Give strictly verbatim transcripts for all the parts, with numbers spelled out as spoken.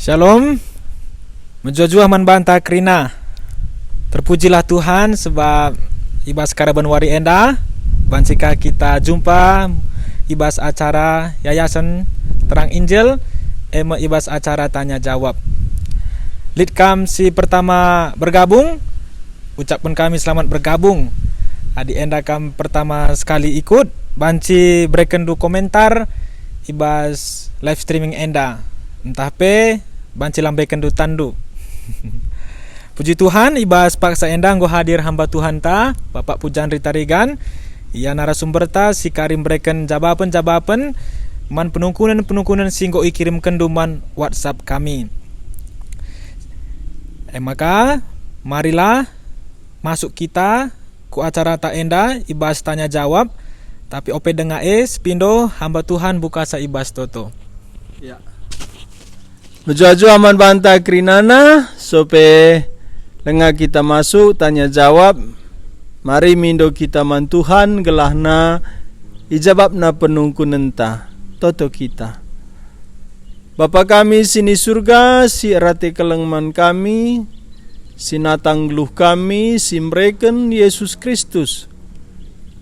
Shalom. Mejuah-juah man banta kerina. Terpujilah Tuhan, sebab i bas karaben wari enda banci ka kita jumpa i bas acara Yayasan Terang Injil, e me i bas acara tanya jawab. Lit kam si pertama bergabung, ucapken kami selamat bergabung. Adi enda kam pertama sekali ikut, banci berekenndu komentar i bas live streaming enda, ntah pe banci lambekenndu tanndu. Puji Tuhan, i bas paksa enda enggo hadir hamba Tuhanta, Bapak Pujanri Tarigan. Ia narasumberta si kari mbereken jabapen-jabapen man penungkunen-penungkunen si enggo ikirimkenndu man WhatsApp kami. E maka, marilah masuk kita ku acarata enda i bas tanya jawab, tapi ope denga e, sepindo hamba Tuhan bukasa i bas toto. Ya. Mejuah-juah man banta kerinana, sope denga kita masuk tanya jawab, mari mindo kita man Tuhan gelahna ijabapna penungkunenta. Toto kita. Bapa kami si ni Surga, si erate keleng man kami, si natang geluh kami, si mereken Yesus Kristus,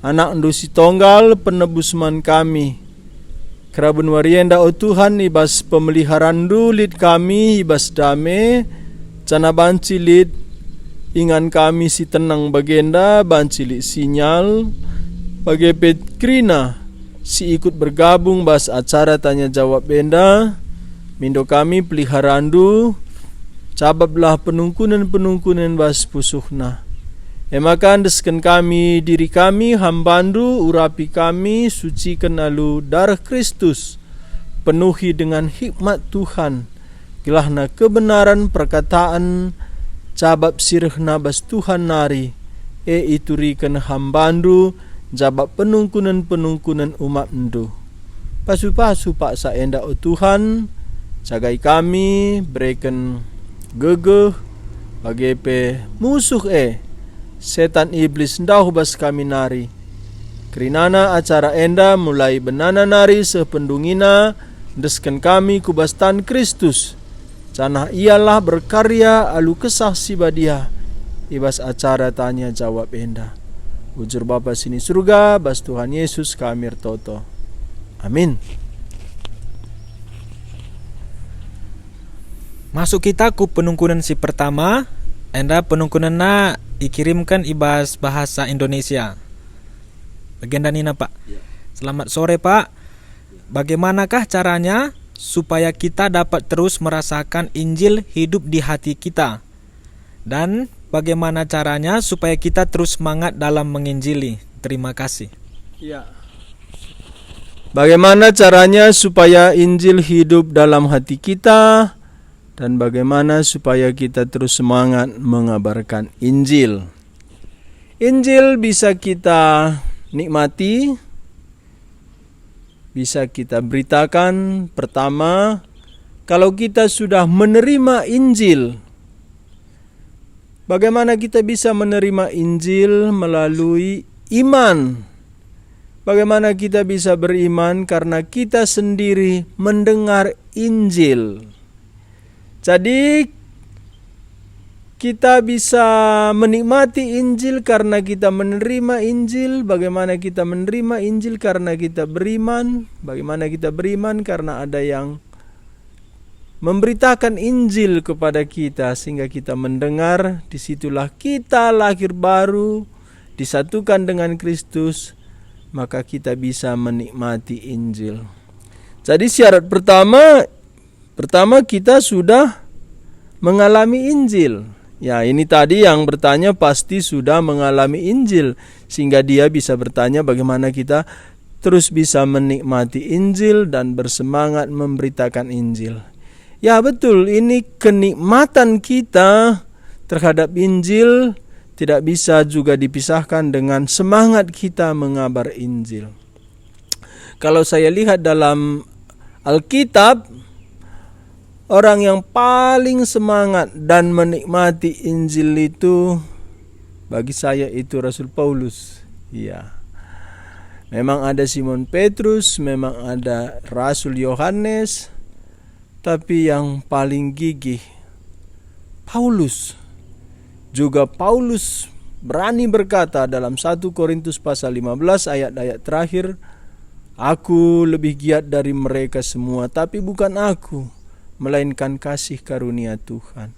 AnakNdu si tonggal, penebus man kami. Keraben wari enda, o Tuhan, i bas pemeliharanNdu lit kami i bas dame, janah banci lit ingan kami si tenang bagenda, banci lit sinyal, bage pe kerina si ikut bergabung bas acara tanya jawab enda, mindo kami peliharandu, cabaplah penungkunen-penungkunen bas pusuhna. E maka endesken kami diri kami hambandu, urapi kami, suciken alu dareh Kristus, penuhi dengan hikmat Tuhan, gelahna kebenaran perkataan cabap si rehna bas Tuhan nari, e ituriken hambandu, jabap penungkunen-penungkunenndu. Pasu-pasu paksa enda, o Tuhan, jagai kami, bereken gegeh, bage pe musuh e, setan iblis ndauh bas kami nari. Kerinana acara enda mulai benana nari seh pendungina, endesken kami ku bas tan Kristus, janah Ialah berkarya alu Kesah Si Badia i bas acara tanya jawab enda. Bujur Bapa si ni Surga, bas Tuhan Yesus kami ertoto. Amin. Masuk kita ku penungkunen si pertama, enda penungkunenna ikirimken i bas bahasa Indonesia. Bagenda nina, Pak. Ya. Selamat sore, Pak. Bagaimanakah caranya supaya kita dapat terus merasakan Injil hidup di hati kita? Dan bagaimana caranya supaya kita terus semangat dalam menginjili? Terima kasih. Ya. Bagaimana caranya supaya Injil hidup dalam hati kita? Dan bagaimana supaya kita terus semangat mengabarkan Injil? Injil bisa kita nikmati, bisa kita beritakan, pertama, kalau kita sudah menerima Injil. Bagaimana kita bisa menerima Injil? Melalui iman. Bagaimana kita bisa beriman? Karena kita sendiri mendengar Injil. Jadi, kita bisa menikmati Injil karena kita menerima Injil. Bagaimana kita menerima Injil? Karena kita beriman. Bagaimana kita beriman? Karena ada yang memberitakan Injil kepada kita, sehingga kita mendengar. Di situlah kita lahir baru, disatukan dengan Kristus, maka kita bisa menikmati Injil. Jadi, syarat pertama, pertama, kita sudah mengalami Injil. Ya, ini tadi yang bertanya pasti sudah mengalami Injil, sehingga dia bisa bertanya bagaimana kita terus bisa menikmati Injil dan bersemangat memberitakan Injil. Ya, betul, ini kenikmatan kita terhadap Injil tidak bisa juga dipisahkan dengan semangat kita mengabar Injil. Kalau saya lihat dalam Alkitab, orang yang paling semangat dan menikmati Injil itu, bagi saya, itu Rasul Paulus. Iya. Memang ada Simon Petrus, memang ada Rasul Yohanes, Tapi yang paling gigih, Paulus. Juga Paulus berani berkata dalam satu Korintus pasal lima belas ayat-ayat terakhir, "Aku lebih giat dari mereka semua, tapi bukan aku, melainkan kasih karunia Tuhan."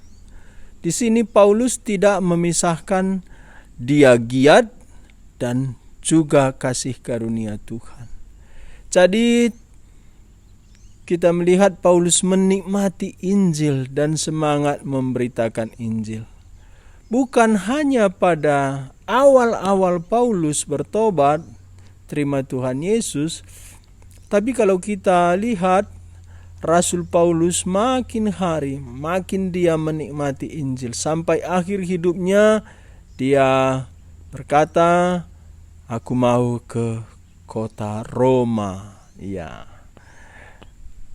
Di sini Paulus tidak memisahkan dia giat dan juga kasih karunia Tuhan. Jadi, kita melihat Paulus menikmati Injil dan semangat memberitakan Injil. Bukan hanya pada awal-awal Paulus bertobat, terima Tuhan Yesus, tapi kalau kita lihat, Rasul Paulus makin hari, makin dia menikmati Injil. Sampai akhir hidupnya, dia berkata, "Aku mau ke kota Roma." Ya.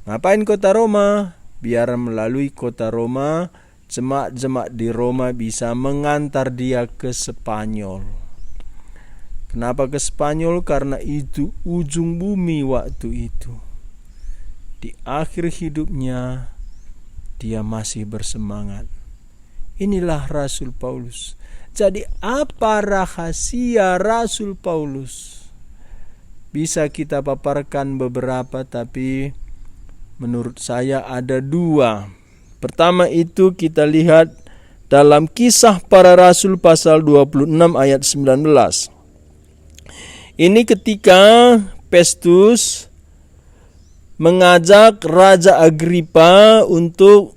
Ngapain kota Roma? Biar melalui kota Roma, jemak-jemak di Roma bisa mengantar dia ke Spanyol. Kenapa ke Spanyol? Karena itu ujung bumi waktu itu. Di akhir hidupnya, dia masih bersemangat. Inilah Rasul Paulus. Jadi, apa rahasia Rasul Paulus? Bisa kita paparkan beberapa, tapi menurut saya ada dua. Pertama itu kita lihat dalam Kisah Para Rasul pasal dua puluh enam ayat sembilan belas. Ini ketika Pestus mengajak Raja Agripa untuk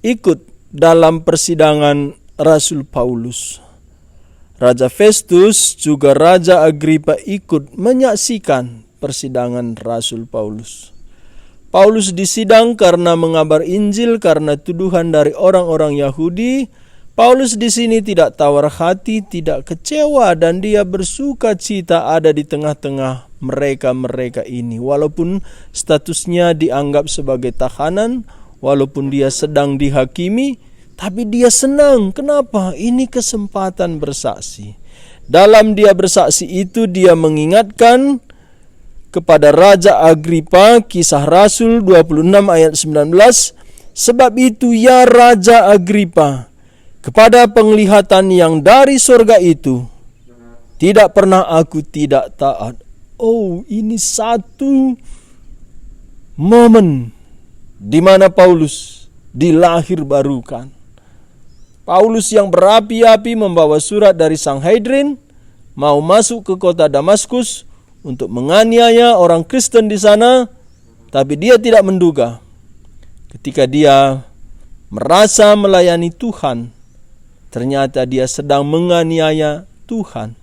ikut dalam persidangan Rasul Paulus. Raja Festus juga Raja Agripa ikut menyaksikan persidangan Rasul Paulus. Paulus disidang karena mengabar Injil karena tuduhan dari orang-orang Yahudi. Paulus di sini tidak tawar hati, tidak kecewa, dan dia bersuka cita ada di tengah-tengah mereka-mereka ini. Walaupun statusnya dianggap sebagai tahanan, walaupun dia sedang dihakimi, tapi dia senang. Kenapa? Ini kesempatan bersaksi. Dalam dia bersaksi itu, dia mengingatkan kepada Raja Agripa, Kisah Rasul dua puluh enam ayat sembilan belas, "Sebab itu, ya Raja Agripa, kepada penglihatan yang dari sorga itu, tidak pernah aku tidak taat." Oh, ini satu momen di mana Paulus dilahirbarukan. Paulus yang berapi-api membawa surat dari Sanhedrin, mau masuk ke kota Damaskus untuk menganiaya orang Kristen di sana, tapi dia tidak menduga. Ketika dia merasa melayani Tuhan, ternyata dia sedang menganiaya Tuhan,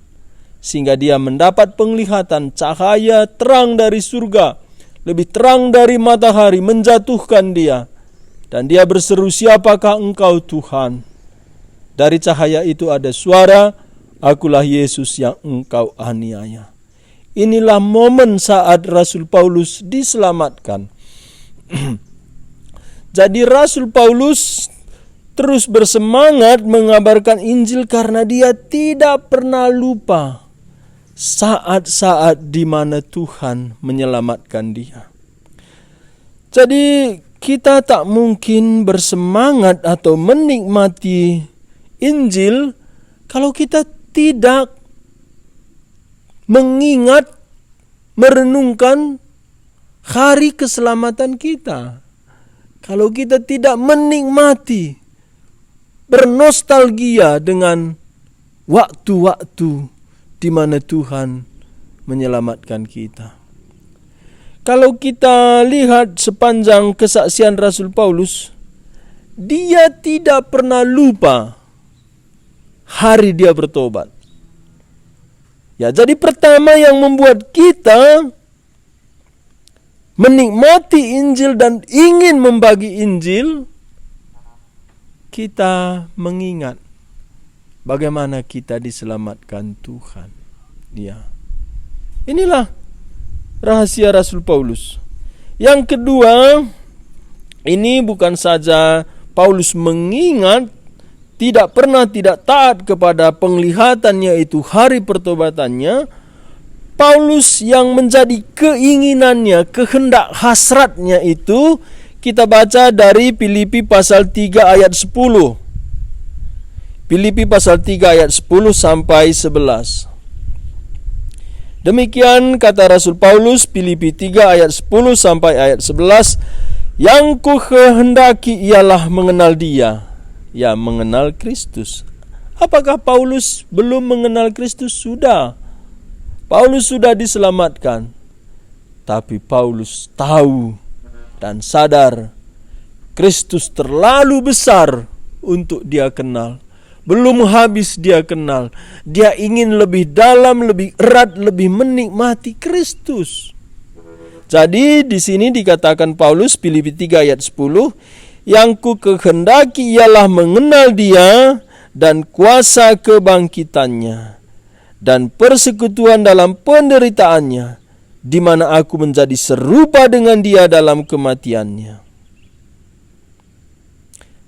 sehingga dia mendapat penglihatan cahaya terang dari surga, lebih terang dari matahari, menjatuhkan dia. Dan dia berseru, "Siapakah Engkau, Tuhan?" Dari cahaya itu ada suara, "Akulah Yesus yang engkau aniaya." Inilah momen saat Rasul Paulus diselamatkan. Jadi, Rasul Paulus terus bersemangat mengabarkan Injil karena dia tidak pernah lupa saat-saat di mana Tuhan menyelamatkan dia. Jadi, kita tak mungkin bersemangat atau menikmati Injil kalau kita tidak mengingat, merenungkan hari keselamatan kita. Kalau kita tidak menikmati, bernostalgia dengan waktu-waktu di mana Tuhan menyelamatkan kita. Kalau kita lihat sepanjang kesaksian Rasul Paulus, dia tidak pernah lupa hari dia bertobat. Ya, jadi pertama yang membuat kita menikmati Injil dan ingin membagi Injil, kita mengingat bagaimana kita diselamatkan Tuhan. Ya. Inilah rahasia Rasul Paulus. Yang kedua, ini bukan saja Paulus mengingat tidak pernah tidak taat kepada penglihatan, yaitu hari pertobatannya, Paulus yang menjadi keinginannya, kehendak hasratnya itu, kita baca dari Filipi pasal tiga ayat sepuluh. Filipi pasal tiga ayat sepuluh sampai sebelas. Demikian kata Rasul Paulus, Filipi tiga ayat sepuluh sampai ayat sebelas, "Yang kukehendaki ialah mengenal Dia." Ya, mengenal Kristus. Apakah Paulus belum mengenal Kristus? Sudah. Paulus sudah diselamatkan. Tapi Paulus tahu dan sadar Kristus terlalu besar untuk dia kenal. Belum habis dia kenal. Dia ingin lebih dalam, lebih erat, lebih menikmati Kristus. Jadi, di sini dikatakan Paulus, Filipi tiga ayat sepuluh, "Yang kukehendaki ialah mengenal Dia dan kuasa kebangkitannya, dan persekutuan dalam penderitaannya, di mana aku menjadi serupa dengan Dia dalam kematiannya."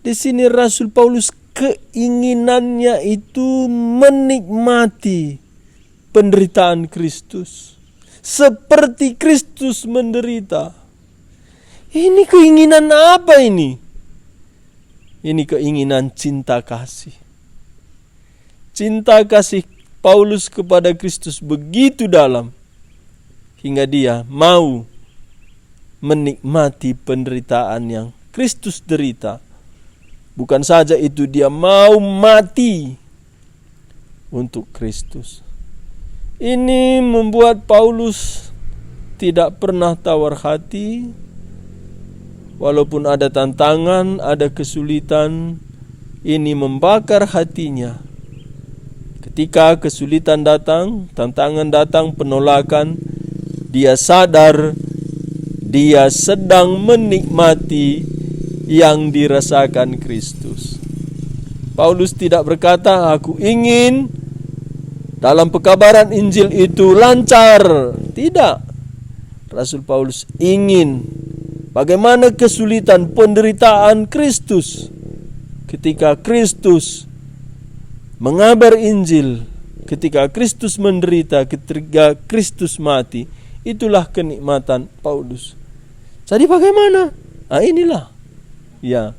Di sini Rasul Paulus keinginannya itu menikmati penderitaan Kristus, seperti Kristus menderita. Ini keinginan apa ini? Ini keinginan cinta kasih. Cinta kasih Paulus kepada Kristus begitu dalam, hingga dia mau menikmati penderitaan yang Kristus derita. Bukan saja itu, dia mau mati untuk Kristus. Ini membuat Paulus tidak pernah tawar hati, walaupun ada tantangan, ada kesulitan, ini membakar hatinya. Ketika kesulitan datang, tantangan datang, penolakan, dia sadar dia sedang menikmati yang dirasakan Kristus. Paulus tidak berkata, "Aku ingin dalam pekabaran Injil itu lancar." Tidak. Rasul Paulus ingin bagaimana kesulitan penderitaan Kristus. Ketika Kristus mengabar Injil, ketika Kristus menderita, ketika Kristus mati, itulah kenikmatan Paulus. Jadi bagaimana? Ah, inilah. Ya.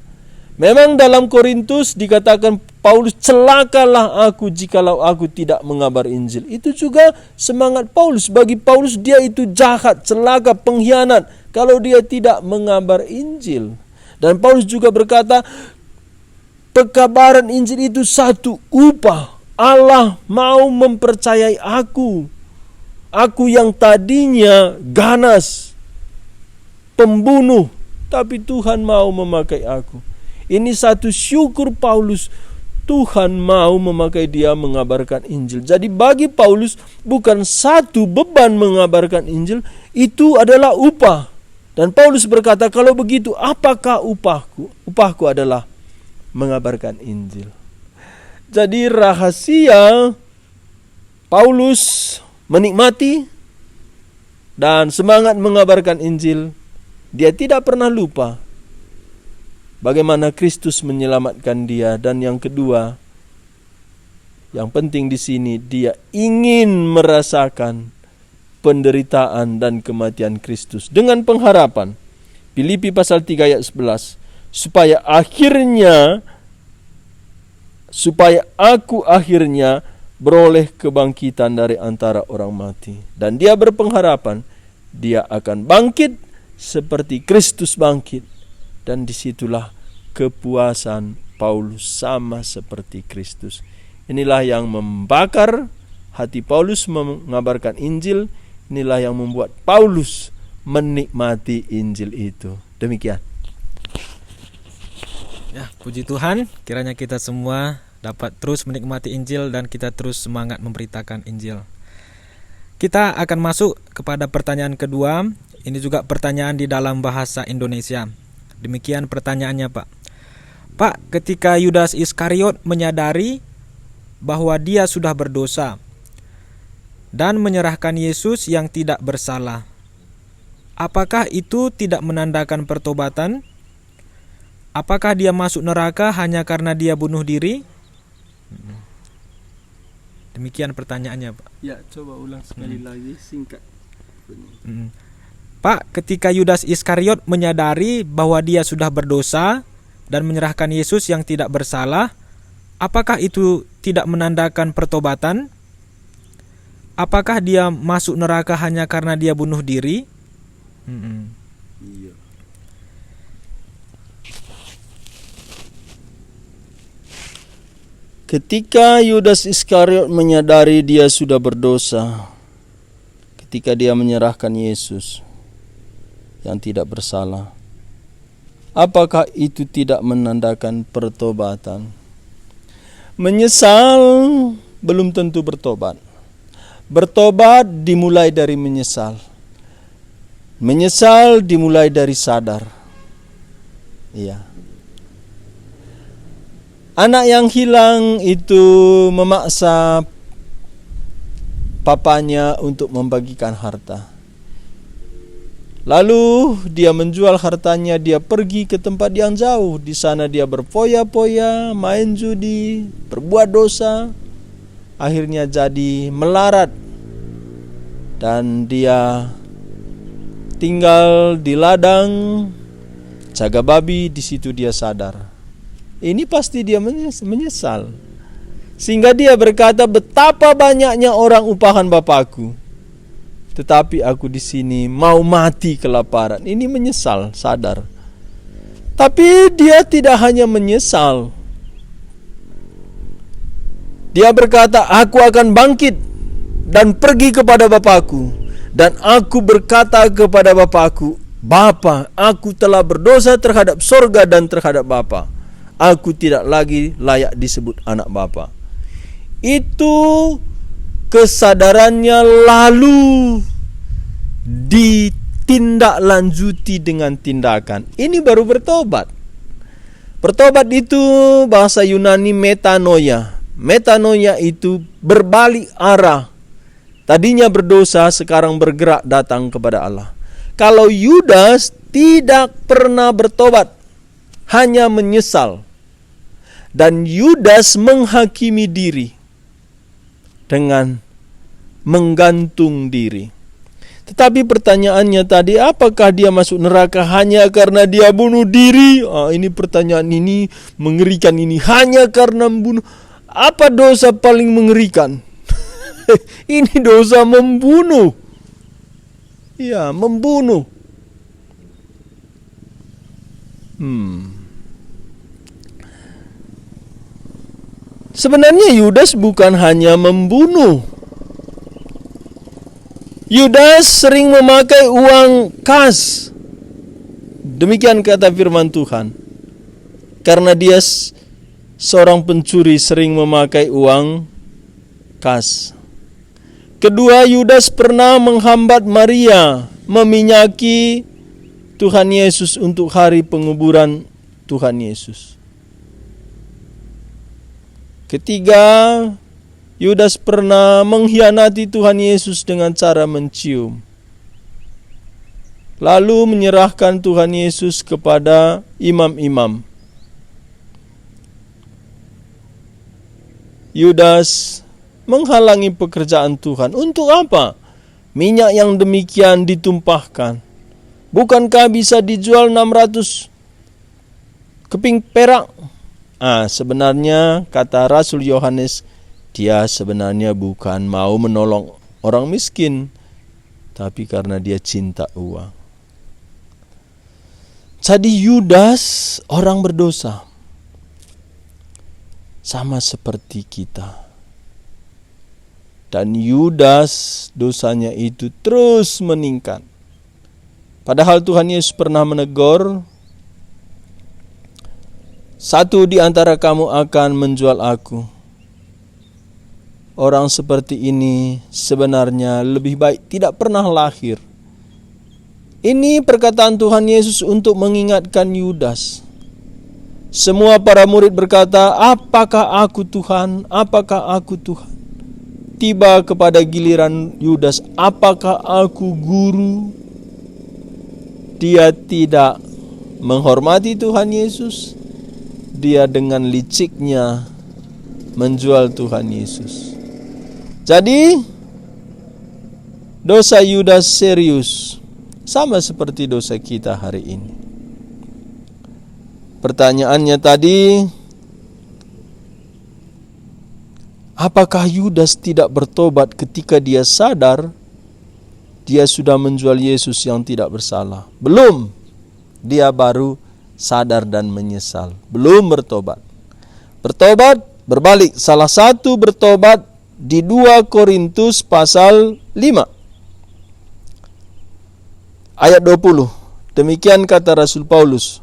Memang dalam Korintus dikatakan Paulus, "Celakalah aku jikalau aku tidak mengabar Injil." Itu juga semangat Paulus. Bagi Paulus, dia itu jahat, celaka, pengkhianat kalau dia tidak mengabar Injil. Dan Paulus juga berkata, "Pekabaran Injil itu satu upah. Allah mau mempercayai aku. Aku yang tadinya ganas, pembunuh, tapi Tuhan mau memakai aku." Ini satu syukur Paulus, Tuhan mau memakai dia mengabarkan Injil. Jadi bagi Paulus, bukan satu beban mengabarkan Injil, itu adalah upah. Dan Paulus berkata, "Kalau begitu, apakah upahku? Upahku adalah mengabarkan Injil." Jadi rahasia Paulus menikmati dan semangat mengabarkan Injil, dia tidak pernah lupa bagaimana Kristus menyelamatkan dia. Dan yang kedua, yang penting di sini, dia ingin merasakan penderitaan dan kematian Kristus dengan pengharapan. Filipi pasal tiga ayat sebelas, "Supaya akhirnya, supaya aku akhirnya beroleh kebangkitan dari antara orang mati." Dan dia berpengharapan, dia akan bangkit seperti Kristus bangkit. Dan disitulah kepuasan Paulus, sama seperti Kristus. Inilah yang membakar hati Paulus mengabarkan Injil. Inilah yang membuat Paulus menikmati Injil itu. Demikian. Ya, puji Tuhan, kiranya kita semua dapat terus menikmati Injil dan kita terus semangat memberitakan Injil. Kita akan masuk kepada pertanyaan kedua. Ini juga pertanyaan di dalam bahasa Indonesia. Demikian pertanyaannya, Pak. Pak, ketika Yudas Iskariot menyadari bahwa dia sudah berdosa dan menyerahkan Yesus yang tidak bersalah, apakah itu tidak menandakan pertobatan? Apakah dia masuk neraka hanya karena dia bunuh diri? Demikian pertanyaannya, Pak. Ya, coba ulang sekali Mm. lagi, singkat. Mm. Pak, ketika Yudas Iskariot menyadari bahwa dia sudah berdosa dan menyerahkan Yesus yang tidak bersalah, apakah itu tidak menandakan pertobatan? Apakah dia masuk neraka hanya karena dia bunuh diri? Mm-mm. Iya. Ketika Yudas Iskariot menyadari dia sudah berdosa, ketika dia menyerahkan Yesus yang tidak bersalah, apakah itu tidak menandakan pertobatan? Menyesal belum tentu bertobat. Bertobat dimulai dari menyesal. Menyesal dimulai dari sadar. Iya. Anak yang hilang itu memaksa papanya untuk membagikan harta. Lalu dia menjual hartanya, dia pergi ke tempat yang jauh. Di sana dia berfoya-foya, main judi, berbuat dosa. Akhirnya jadi melarat. Dan dia tinggal di ladang, jaga babi, di situ dia sadar. Ini pasti dia menyes-, menyesal. Sehingga dia berkata, "Betapa banyaknya orang upahan Bapakku, tetapi aku di sini mau mati kelaparan." Ini menyesal, sadar. Tapi dia tidak hanya menyesal. Dia berkata, "Aku akan bangkit dan pergi kepada Bapakku, dan aku berkata kepada Bapakku, 'Bapa, aku telah berdosa terhadap sorga dan terhadap Bapa. Aku tidak lagi layak disebut anak Bapa.'" Itu kesadarannya lalu ditindaklanjuti dengan tindakan. Ini baru bertobat. Bertobat itu bahasa Yunani metanoia. Metanoia itu berbalik arah. Tadinya berdosa, sekarang bergerak datang kepada Allah. Kalau Yudas tidak pernah bertobat, hanya menyesal. Dan Yudas menghakimi diri dengan menggantung diri. Tetapi pertanyaannya tadi, apakah dia masuk neraka hanya karena dia bunuh diri? Ah, ini pertanyaan ini mengerikan ini. Hanya karena membunuh. Apa dosa paling mengerikan? Ini dosa membunuh. Ya, membunuh. Hmm. Sebenarnya Yudas bukan hanya membunuh. Yudas sering memakai uang kas. Demikian kata firman Tuhan. Karena dia s-, seorang pencuri, sering memakai uang kas. Kedua, Yudas pernah menghambat Maria meminyaki Tuhan Yesus untuk hari penguburan Tuhan Yesus. Ketiga, Yudas pernah mengkhianati Tuhan Yesus dengan cara mencium, lalu menyerahkan Tuhan Yesus kepada imam-imam. Yudas menghalangi pekerjaan Tuhan. Untuk apa minyak yang demikian ditumpahkan? Bukankah bisa dijual enam ratus keping perak? Ah, sebenarnya, kata Rasul Yohanes, dia sebenarnya bukan mau menolong orang miskin, tapi karena dia cinta uang. Jadi Yudas orang berdosa, sama seperti kita. Dan Yudas dosanya itu terus meningkat. Padahal Tuhan Yesus pernah menegur, "Satu di antara kamu akan menjual aku." Orang seperti ini sebenarnya lebih baik tidak pernah lahir. Ini perkataan Tuhan Yesus untuk mengingatkan Yudas. Semua para murid berkata, "Apakah aku Tuhan? Apakah aku Tuhan?" Tiba kepada giliran Yudas, "Apakah aku Guru?" Dia tidak menghormati Tuhan Yesus. Dia dengan liciknya menjual Tuhan Yesus. Jadi, dosa Yudas serius, sama seperti dosa kita hari ini. Pertanyaannya tadi, apakah Yudas tidak bertobat ketika dia sadar dia sudah menjual Yesus yang tidak bersalah? Belum. Dia baru sadar dan menyesal. Belum bertobat. Bertobat, berbalik. Salah satu bertobat di dua Korintus pasal lima ayat dua puluh. Demikian kata Rasul Paulus.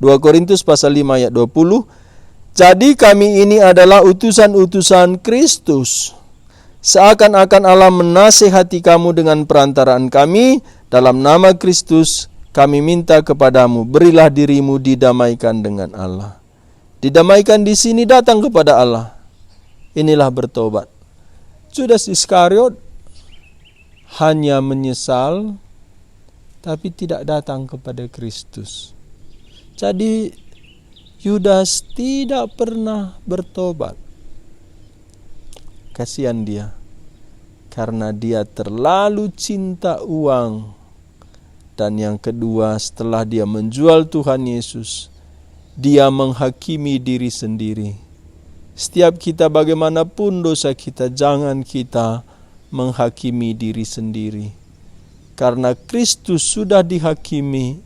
Dua Korintus pasal lima ayat dua puluh. "Jadi kami ini adalah utusan-utusan Kristus. Seakan-akan Allah menasehati kamu dengan perantaraan kami, dalam nama Kristus kami minta kepadamu, berilah dirimu didamaikan dengan Allah." Didamaikan di sini datang kepada Allah. Inilah bertobat. Judas Iskariot hanya menyesal, tapi tidak datang kepada Kristus. Jadi, Yudas tidak pernah bertobat. Kasihan dia, karena dia terlalu cinta uang. Dan yang kedua, setelah dia menjual Tuhan Yesus, dia menghakimi diri sendiri. Setiap kita, bagaimanapun dosa kita, jangan kita menghakimi diri sendiri. Karena Kristus sudah dihakimi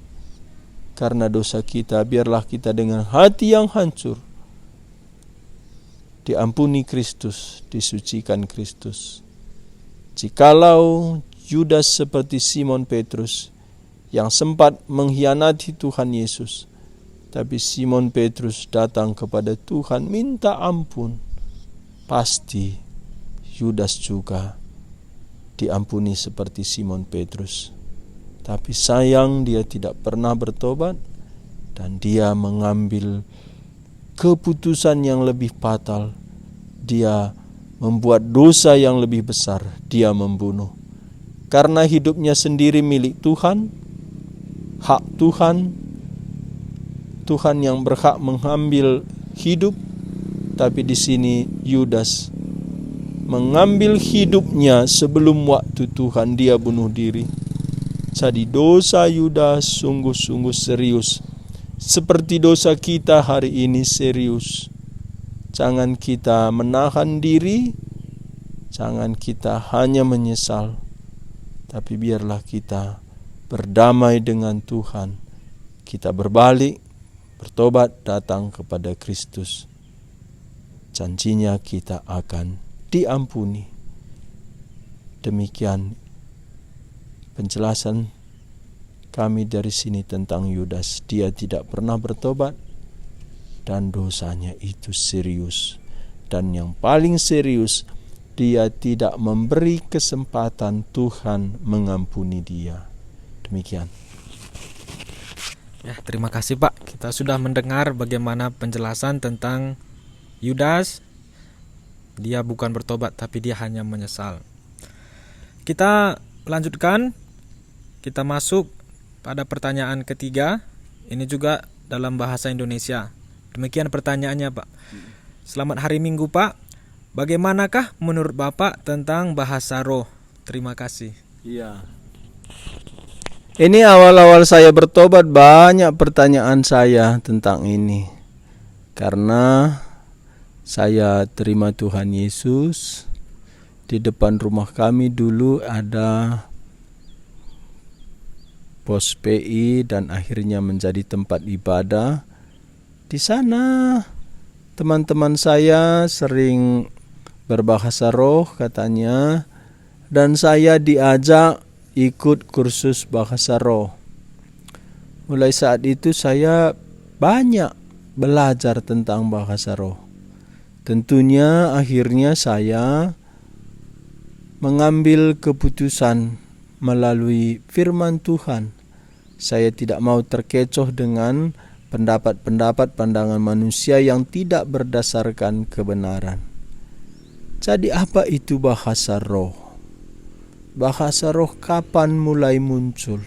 karena dosa kita, biarlah kita dengan hati yang hancur diampuni Kristus, disucikan Kristus. Jikalau Yudas seperti Simon Petrus yang sempat mengkhianati Tuhan Yesus, tapi Simon Petrus datang kepada Tuhan minta ampun, pasti Yudas juga diampuni seperti Simon Petrus. Tapi sayang, dia tidak pernah bertobat dan dia mengambil keputusan yang lebih fatal. Dia membuat dosa yang lebih besar. Dia membunuh. Karena hidupnya sendiri milik Tuhan, hak Tuhan, Tuhan yang berhak mengambil hidup, tapi di sini Yudas mengambil hidupnya sebelum waktu Tuhan, dia bunuh diri. Jadi dosa Yudas sungguh-sungguh serius. Seperti dosa kita hari ini serius. Jangan kita menahan diri, jangan kita hanya menyesal, tapi biarlah kita berdamai dengan Tuhan. Kita berbalik, bertobat, datang kepada Kristus. Janjinya kita akan diampuni. Demikian penjelasan kami dari sini tentang Yudas. Dia tidak pernah bertobat dan dosanya itu serius. Dan yang paling serius, dia tidak memberi kesempatan Tuhan mengampuni dia. Demikian. Ya, terima kasih, Pak. Kita sudah mendengar bagaimana penjelasan tentang Yudas. Dia bukan bertobat, tapi dia hanya menyesal. Kita lanjutkan. Kita masuk pada pertanyaan ketiga. Ini juga dalam bahasa Indonesia. Demikian pertanyaannya, Pak. Selamat hari Minggu, Pak. Bagaimanakah menurut Bapak tentang bahasa roh? Terima kasih. Iya. Ini awal-awal saya bertobat, banyak pertanyaan saya tentang ini. Karena saya terima Tuhan Yesus, di depan rumah kami dulu ada pos P I dan akhirnya menjadi tempat ibadah. Di sana teman-teman saya sering berbahasa roh katanya, dan saya diajak ikut kursus bahasa roh. Mulai saat itu saya banyak belajar tentang bahasa roh. Tentunya akhirnya saya mengambil keputusan melalui firman Tuhan. Saya tidak mau terkecoh dengan pendapat-pendapat, pandangan manusia yang tidak berdasarkan kebenaran. Jadi, apa itu bahasa roh? Bahasa roh kapan mulai muncul?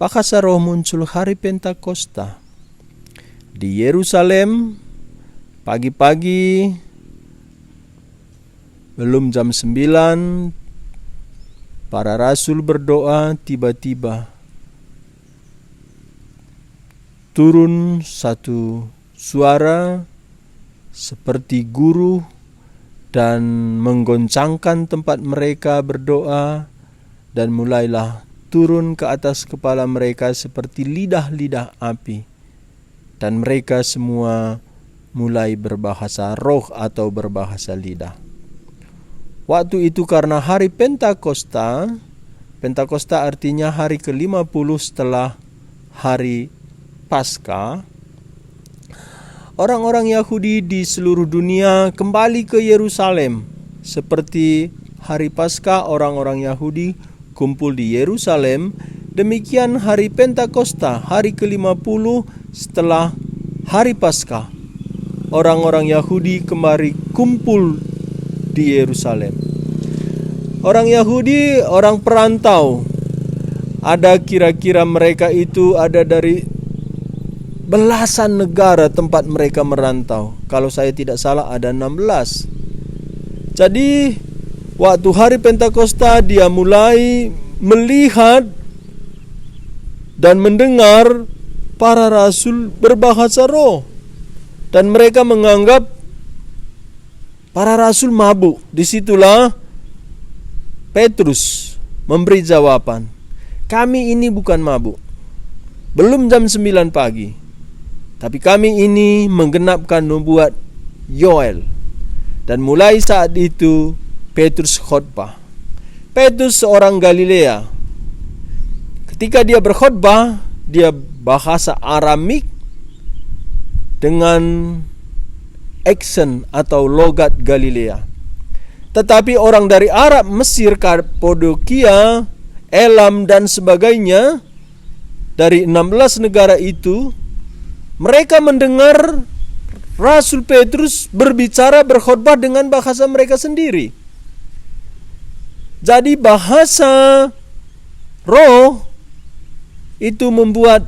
Bahasa roh muncul hari Pentakosta. Di Yerusalem, pagi-pagi, Belum jam sembilan, para rasul berdoa, tiba-tiba turun satu suara seperti guruh dan menggoncangkan tempat mereka berdoa, dan mulailah turun ke atas kepala mereka seperti lidah-lidah api. Dan mereka semua mulai berbahasa roh atau berbahasa lidah. Waktu itu, karena hari Pentakosta, Pentakosta artinya hari kelima puluh setelah hari Paskah, orang-orang Yahudi di seluruh dunia kembali ke Yerusalem. Seperti hari Paskah orang-orang Yahudi kumpul di Yerusalem, demikian hari Pentakosta, hari kelima puluh setelah hari Paskah, orang-orang Yahudi kembali kumpul di Yerusalem. Orang Yahudi, orang perantau, ada kira-kira mereka itu ada dari belasan negara tempat mereka merantau. Kalau saya tidak salah, ada enam belas. Jadi, waktu hari Pentakosta, dia mulai melihat dan mendengar para rasul berbahasa roh. Dan mereka menganggap para rasul mabuk. Di situlah Petrus memberi jawaban, "Kami ini bukan mabuk. Belum jam sembilan pagi. Tapi kami ini menggenapkan nubuat Yoel." Dan mulai saat itu Petrus khotbah. Petrus seorang Galilea. Ketika dia berkhotbah, dia bahasa Aramik dengan aksen atau logat Galilea. Tetapi orang dari Arab, Mesir, Kapadokia, Elam, dan sebagainya, dari enam belas negara itu, mereka mendengar Rasul Petrus berbicara, berkhotbah dengan bahasa mereka sendiri. Jadi, bahasa roh itu membuat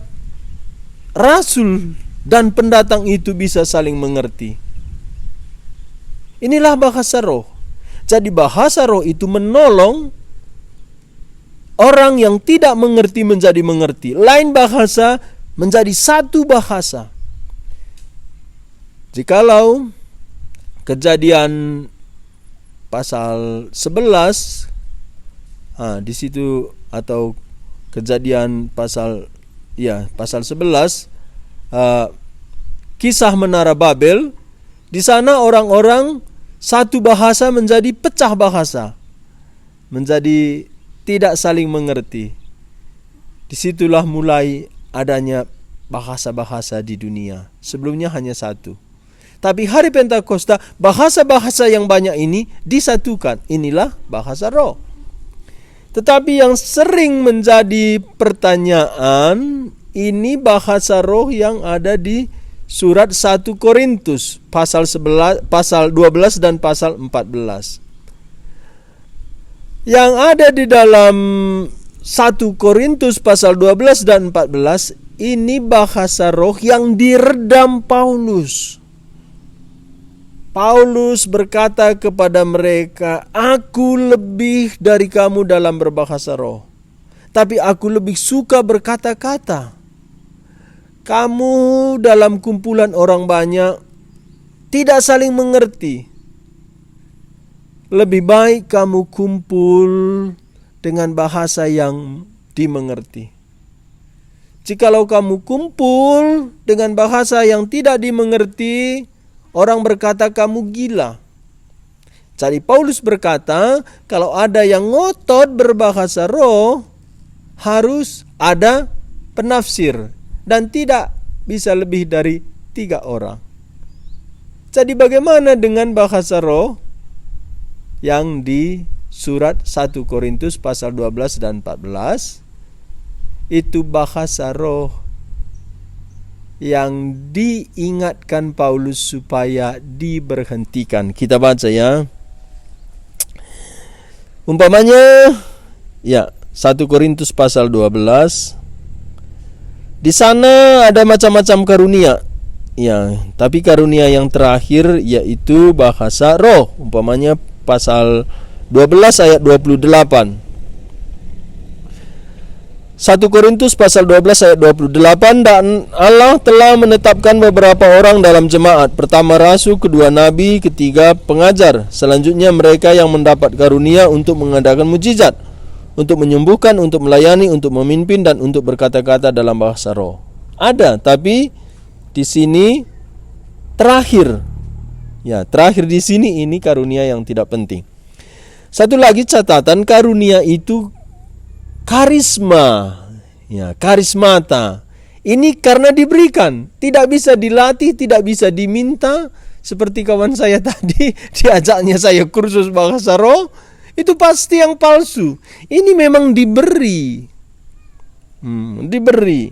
rasul dan pendatang itu bisa saling mengerti. Inilah bahasa roh. Jadi, bahasa roh itu menolong orang yang tidak mengerti menjadi mengerti, lain bahasa menjadi satu bahasa. Jikalau Kejadian pasal sebelas, ah, di situ, atau Kejadian pasal, ya, pasal sebelas, ah, kisah Menara Babel, di sana orang-orang satu bahasa menjadi pecah bahasa, menjadi tidak saling mengerti. Disitulah mulai adanya bahasa-bahasa di dunia. Sebelumnya hanya satu. Tapi hari Pentakosta, bahasa-bahasa yang banyak ini disatukan. Inilah bahasa roh. Tetapi yang sering menjadi pertanyaan, ini bahasa roh yang ada di surat satu Korintus pasal sebelas, pasal dua belas dan pasal empat belas. Yang ada di dalam satu Korintus pasal dua belas dan empat belas, ini bahasa roh yang diredam Paulus. Paulus berkata kepada mereka, "Aku lebih dari kamu dalam berbahasa roh, tapi aku lebih suka berkata-kata. Kamu dalam kumpulan orang banyak tidak saling mengerti. Lebih baik kamu kumpul dengan bahasa yang dimengerti. Jikalau kamu kumpul dengan bahasa yang tidak dimengerti, orang berkata kamu gila." Jadi Paulus berkata, kalau ada yang ngotot berbahasa roh, harus ada penafsir dan tidak bisa lebih dari tiga orang. Jadi bagaimana dengan bahasa roh yang di surat satu Korintus pasal dua belas dan empat belas? Itu bahasa roh yang diingatkan Paulus supaya diberhentikan. Kita baca, ya. Umpamanya, ya, satu Korintus pasal dua belas. Di sana ada macam-macam karunia. Ya, tapi karunia yang terakhir yaitu bahasa roh. Umpamanya, pasal dua belas ayat dua puluh delapan. Satu Korintus pasal dua belas ayat dua puluh delapan, "Dan Allah telah menetapkan beberapa orang dalam jemaat, pertama rasul, kedua nabi, ketiga pengajar, selanjutnya mereka yang mendapat karunia untuk mengadakan mujizat, untuk menyembuhkan, untuk melayani, untuk memimpin, dan untuk berkata-kata dalam bahasa roh." Ada, tapi di sini terakhir. Ya, terakhir di sini ini karunia yang tidak penting. Satu lagi catatan, karunia itu karisma. Ya, karismata. Ini karena diberikan, tidak bisa dilatih, tidak bisa diminta. Seperti kawan saya tadi, diajaknya saya kursus bahasa roh, itu pasti yang palsu. Ini memang diberi. Hmm, diberi.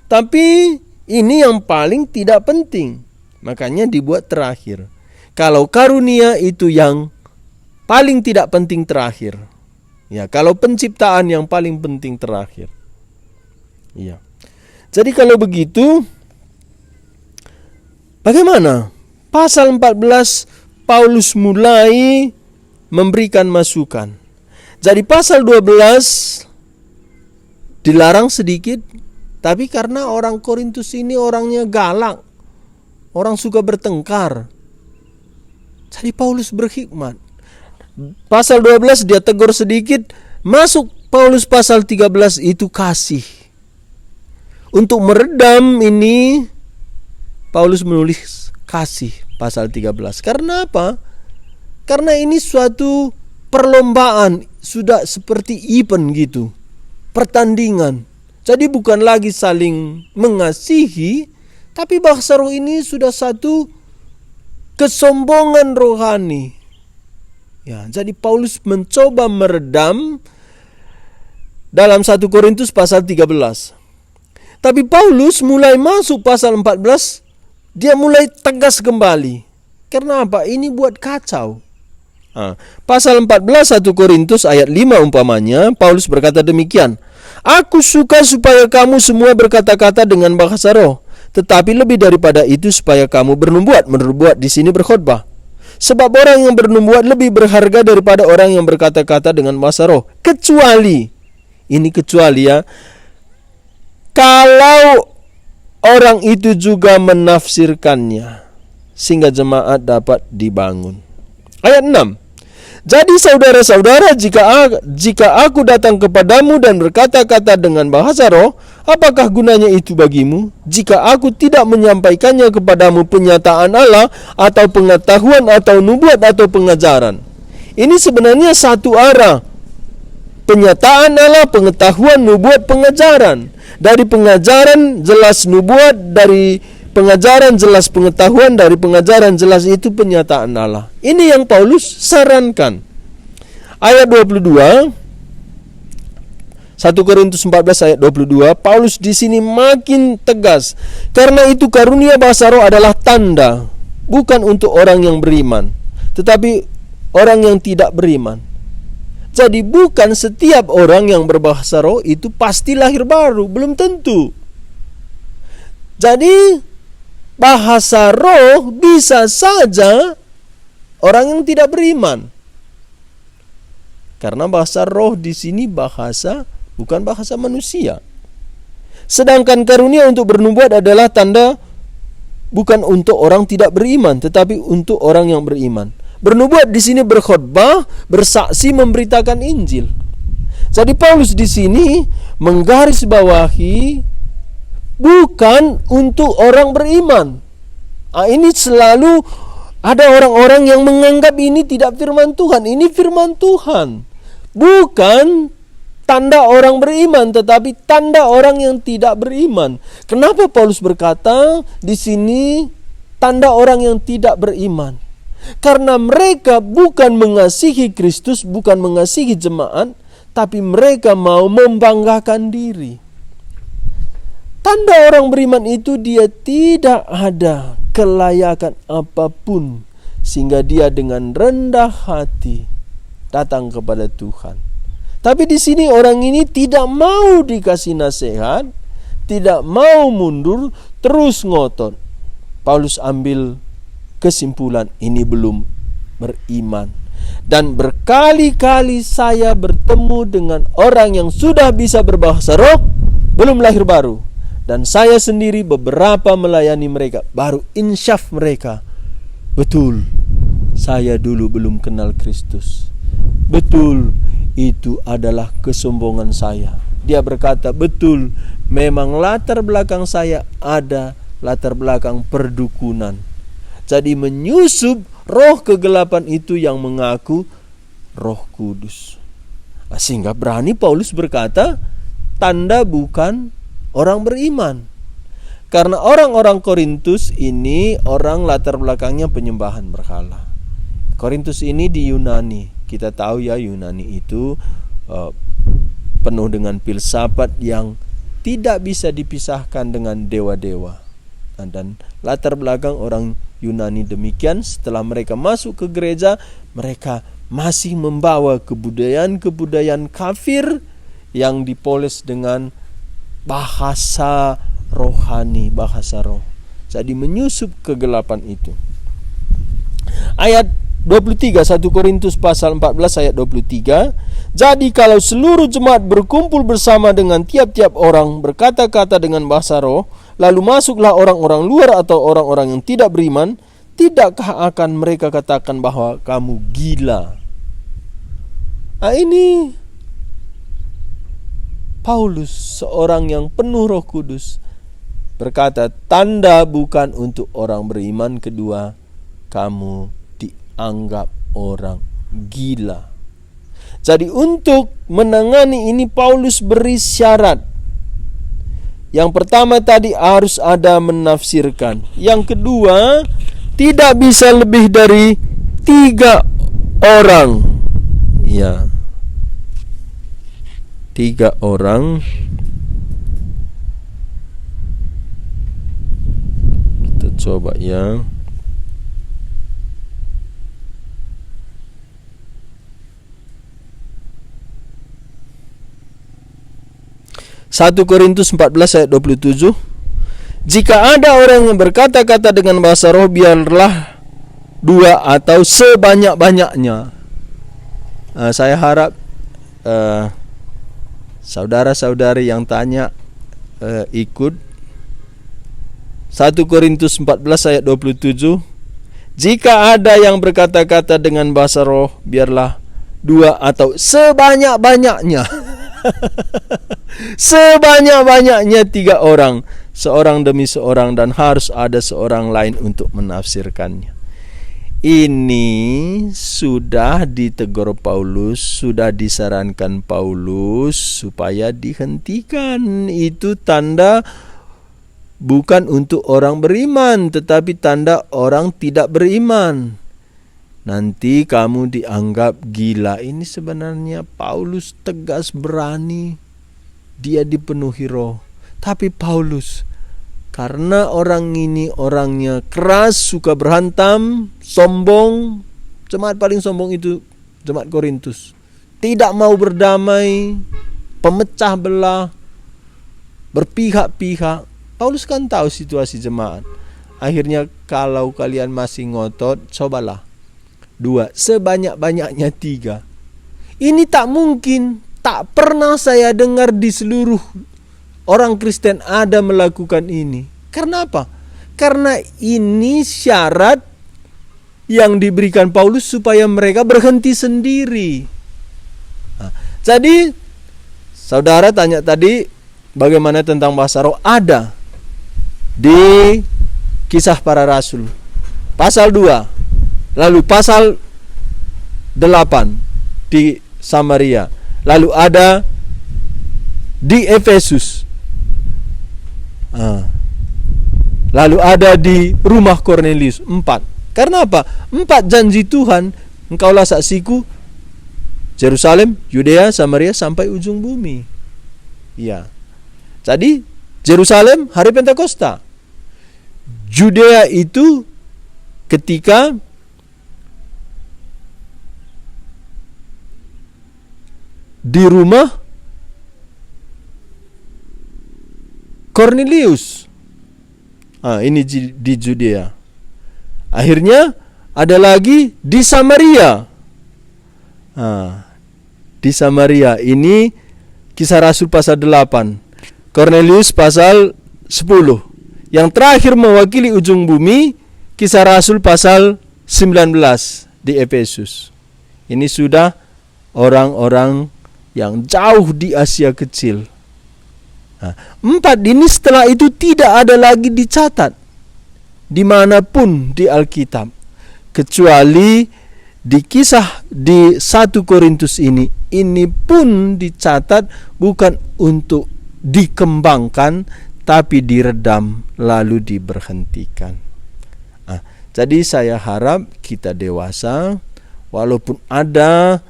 Tapi ini yang paling tidak penting. Makanya dibuat terakhir. Kalau karunia itu yang paling tidak penting terakhir. Ya, kalau penciptaan yang paling penting terakhir. Iya. Jadi kalau begitu, bagaimana? Pasal empat belas, Paulus mulai memberikan masukan. Jadi pasal dua belas dilarang sedikit, tapi karena orang Korintus ini orangnya galak, orang suka bertengkar. Jadi Paulus berhikmat. Pasal dua belas dia tegur sedikit, masuk Paulus pasal tiga belas itu kasih. Untuk meredam ini, Paulus menulis kasih pasal tiga belas. Karena apa? Karena ini suatu perlombaan, sudah seperti event gitu. Pertandingan. Jadi bukan lagi saling mengasihi, tapi bahasa roh ini sudah satu kesombongan rohani. Ya, jadi Paulus mencoba meredam dalam satu Korintus pasal tiga belas. Tapi Paulus mulai masuk pasal empat belas, dia mulai tegas kembali. Karena apa? Ini buat kacau. Ah, pasal empat belas satu Korintus ayat lima umpamanya, Paulus berkata demikian, "Aku suka supaya kamu semua berkata-kata dengan bahasa roh, tetapi lebih daripada itu supaya kamu bernubuat." Bernubuat di sini berkhotbah. "Sebab orang yang bernubuat lebih berharga daripada orang yang berkata-kata dengan bahasa roh. Kecuali," ini kecuali ya, "kalau orang itu juga menafsirkannya, sehingga jemaat dapat dibangun." Ayat enam. "Jadi saudara-saudara, jika a-, jika aku datang kepadamu dan berkata-kata dengan bahasa roh, apakah gunanya itu bagimu? Jika aku tidak menyampaikannya kepadamu penyataan Allah, atau pengetahuan, atau nubuat, atau pengajaran." Ini sebenarnya satu arah. Penyataan Allah, pengetahuan, nubuat, pengajaran. Dari pengajaran jelas nubuat, dari pengajaran jelas pengetahuan, dari pengajaran jelas itu penyataan Allah. Ini yang Paulus sarankan. Ayat dua puluh dua, satu Korintus empat belas ayat dua puluh dua, Paulus di sini makin tegas. "Karena itu karunia bahasa roh adalah tanda, bukan untuk orang yang beriman, tetapi orang yang tidak beriman." Jadi bukan setiap orang yang berbahasa roh itu pasti lahir baru, belum tentu. Jadi bahasa roh bisa saja orang yang tidak beriman. Karena bahasa roh di sini bahasa, bukan bahasa manusia. Sedangkan karunia untuk bernubuat adalah tanda bukan untuk orang tidak beriman, tetapi untuk orang yang beriman. Bernubuat di sini berkhotbah, bersaksi, memberitakan Injil. Jadi Paulus di sini menggarisbawahi bukan untuk orang beriman. Ah, ini selalu ada orang-orang yang menganggap ini tidak firman Tuhan. Ini firman Tuhan. Bukan tanda orang beriman, tetapi tanda orang yang tidak beriman. Kenapa Paulus berkata di sini tanda orang yang tidak beriman? Karena mereka bukan mengasihi Kristus, bukan mengasihi jemaat, tapi mereka mau membanggakan diri. Tanda orang beriman itu dia tidak ada kelayakan apapun sehingga dia dengan rendah hati datang kepada Tuhan. Tapi di sini orang ini tidak mau dikasih nasihat, tidak mau mundur, terus ngotot. Paulus ambil kesimpulan, ini belum beriman. Dan berkali-kali saya bertemu dengan orang yang sudah bisa berbahasa roh, belum lahir baru. Dan saya sendiri beberapa melayani mereka, baru insyaf mereka. Betul, saya dulu belum kenal Kristus. Betul, itu adalah kesombongan saya. Dia berkata, "Betul, memang latar belakang saya ada latar belakang perdukunan." Jadi menyusup roh kegelapan itu yang mengaku Roh Kudus. Sehingga berani Paulus berkata, "Tanda bukan orang beriman." Karena orang-orang Korintus ini orang latar belakangnya penyembahan berhala. Korintus ini di Yunani. Kita tahu ya, Yunani itu, eh, penuh dengan filsafat yang tidak bisa dipisahkan dengan dewa-dewa. Nah, dan latar belakang orang Yunani demikian, setelah mereka masuk ke gereja, mereka masih membawa kebudayaan-kebudayaan kafir yang dipoles dengan bahasa rohani, bahasa roh. Jadi menyusup kegelapan itu. Ayat dua puluh tiga, satu Korintus pasal empat belas ayat dua puluh tiga, "Jadi kalau seluruh jemaat berkumpul bersama dengan tiap-tiap orang berkata-kata dengan bahasa roh, lalu masuklah orang-orang luar atau orang-orang yang tidak beriman, tidakkah akan mereka katakan bahwa kamu gila?" Ah, ini Paulus, seorang yang penuh Roh Kudus, berkata, "Tanda bukan untuk orang beriman, kedua, kamu dianggap orang gila." Jadi, untuk menangani ini, Paulus beri syarat. Yang pertama tadi, harus ada menafsirkan. Yang kedua, tidak bisa lebih dari tiga orang. Ya. Tiga orang. Kita coba, ya. Satu Korintus empat belas ayat dua puluh tujuh, "Jika ada orang yang berkata-kata dengan bahasa roh, biarlah dua atau sebanyak-banyaknya." Eh, saya harap, eh, saudara-saudari yang tanya, eh, ikut. Satu Korintus empat belas ayat dua puluh tujuh, "Jika ada yang berkata-kata dengan bahasa roh, biarlah dua atau sebanyak-banyaknya." Sebanyak-banyaknya tiga orang, seorang demi seorang, dan harus ada seorang lain untuk menafsirkannya. Ini sudah ditegur Paulus, sudah disarankan Paulus supaya dihentikan. Itu tanda bukan untuk orang beriman, tetapi tanda orang tidak beriman. "Nanti kamu dianggap gila." Ini sebenarnya Paulus tegas, berani, dia dipenuhi Roh. Tapi Paulus, karena orang ini orangnya keras, suka berhantam, sombong, jemaat paling sombong itu jemaat Korintus. Tidak mau berdamai, pemecah belah, berpihak-pihak. Paulus kan tahu situasi jemaat. Akhirnya, "Kalau kalian masih ngotot, cobalah dua, sebanyak-banyaknya tiga." Ini tak mungkin, tak pernah saya dengar di seluruh orang Kristen ada melakukan ini. Karena apa? Karena ini syarat yang diberikan Paulus supaya mereka berhenti sendiri. Nah, jadi, saudara tanya tadi, bagaimana tentang bahasa roh? Ada di Kisah Para Rasul, pasal dua, lalu pasal delapan di Samaria, lalu ada di Efesus, ah, lalu ada di rumah Kornelius. Empat. Karena apa? Empat janji Tuhan, "Engkaulah saksiku, Jerusalem, Yudea, Samaria, sampai ujung bumi." Ya. Jadi, Jerusalem, hari Pentakosta. Judea itu ketika di rumah Kornelius. Ah, ini di Judea. Akhirnya ada lagi di Samaria. Ah, di Samaria. Ini Kisah Rasul pasal delapan, Kornelius pasal sepuluh. Yang terakhir mewakili ujung bumi, Kisah Rasul pasal sembilan belas di Efesus. Ini sudah orang-orang yang jauh di Asia Kecil. Nah, empat ini setelah itu tidak ada lagi dicatat dimanapun di Alkitab, kecuali di kisah di satu Korintus ini. Ini pun dicatat bukan untuk dikembangkan, tapi diredam lalu diberhentikan. Ah, jadi saya harap kita dewasa, walaupun ada